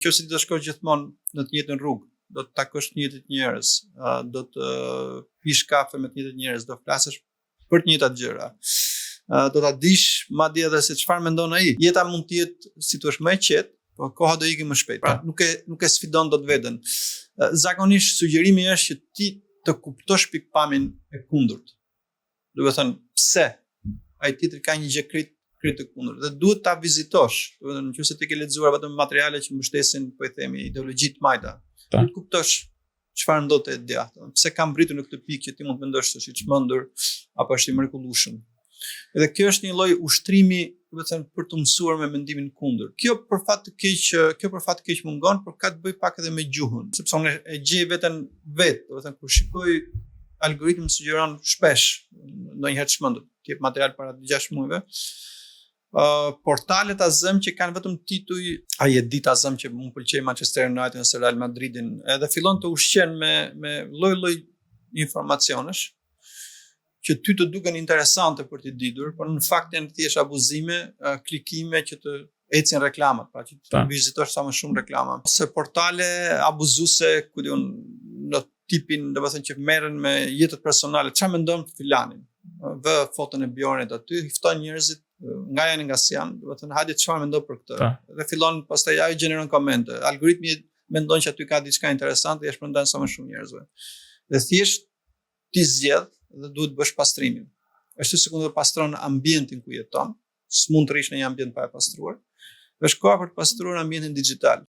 Nëse ti do shkosh gjithmonë në të njëjtën rrugë, do të takosh të njëjtit njerëz, do të pish kafe me të njëjtit njerëz, do flasësh për të njëjtat gjëra. Do ta dish madje edhe se çfarë mendon ai. Jeta mund të jetë si thua më e qetë, po koha do ikë më shpejt. Pra, nuk e nuk e sfidon dot veten. Zakonisht sugjerimi është që ti të kuptosh pikëpamjen e kundërt. Do të thënë, pse ai tjetri ka një gjë krejt krejt të kundërt dhe duhet ta vizitosh. Do të thënë, nëse ti ke lexuar vetëm materiale që mbështesin, po i themi, ideologji të majta, duhet të kuptosh çfarë ndodh te djathta. Pse ka mbërritur në këtë pikë që ti mund të mendosh se është i çmendur apo është i mrekullueshëm. Edhe kjo është një lloj ushtrimi, do të thënë, për të mësuar me mendimin kundër. Kjo për fat të keq, kjo për fat të keq mungon, por ka të bëjë pak edhe me gjuhën, sepse unë e gjej veten vet, do të thënë kur shikoj algoritmi më sugjeron shpesh, ndonjëherë çmendur, të jep material para 6 muajve, uh, portale ta zëm që kanë vetëm tituj, ai e di ta zëm që më pëlqej Manchester United ose Real Madridin, edhe fillon të ushqen me me lloj-lloj informacionesh që ty të duken interesante për t'i ditur, por në fakt janë thjesht abuzime, uh, klikime që të ecin reklamat, pra që të vizitosh sa më shumë reklama. Ose portale abuzuese, ku di unë, në tipin, domethënë që merren me jetët personale, çfarë mendon për filanin? Vë foton e Bjornit aty, i fton njerëzit nga janë nga si janë, domethënë hajde çfarë mendon për këtë. Ta. Dhe fillon pastaj ajo gjeneron komente. Algoritmi mendon që aty ka diçka interesante, ia shpërndan sa më shumë njerëzve. Dhe thjesht ti zgjedh dhe duhet të bësh pastrimin. Ashtu sikur pastron ambientin ku jeton, s'mund të rrish në një ambient pa e pastruar. Është koha për të pastruar ambientin digital.